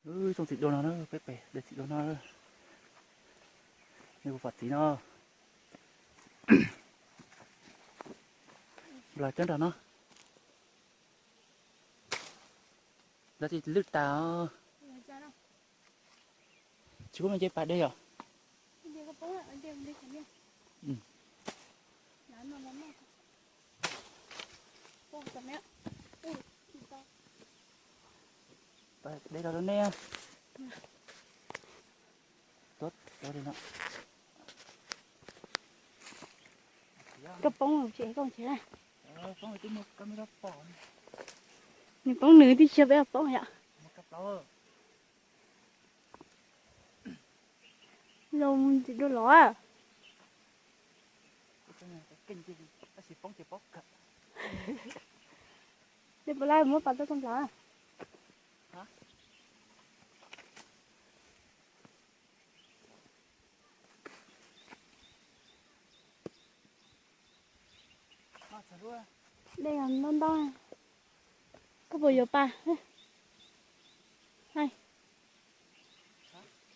Wb tsoom txiv duaj no na, peb pem de txiv duaj no. Nej puas pom txiv no? Nplas cov nram no. Nplas txiv lwj tas os. Tsis pub me nce pas de yom? De rau rau nej. Tuaj, tuaj li no. Koj poob tsis koj tsis na. Nws poob nws tib si peb poob yom. Zoo tsis dua los. Dej puas lab muab pas tuaj txog nplawm. Dej ntau ntau. Koj puas yuav pas?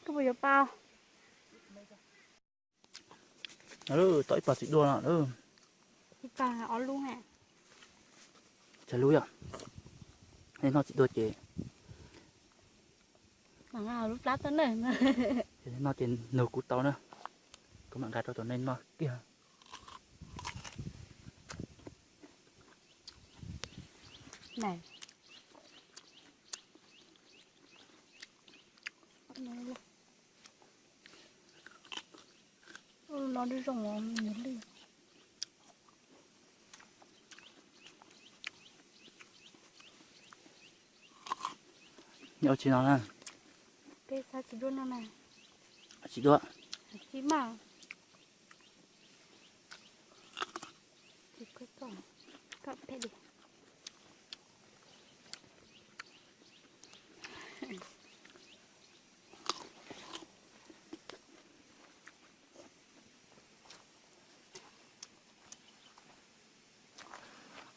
Koj puas yuav pas? Tau ib pas txiv duaj no. Ib pas ob lub. Tsawg lub yom? Nej noj txiv duaj ces lub plab tau na. Noj ces nug kuv tau na, kuv mam nqa rau tom nej noj kiag. Ub, no zoo os, nws lwj. Ua tsis no na. Peb xav txiv duaj no na. Txiv duaj. Txiv mas.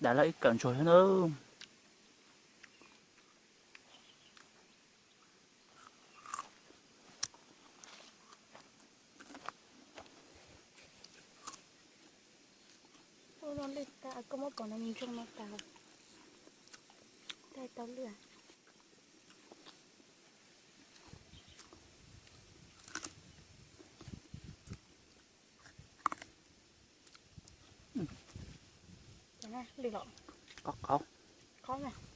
Dam laj ib kawm ntsuag na. Ua no lwj tas, koj muab pom no ntsoog no tas, tau lwj. Lwj los? Qhov, qhov, qhov.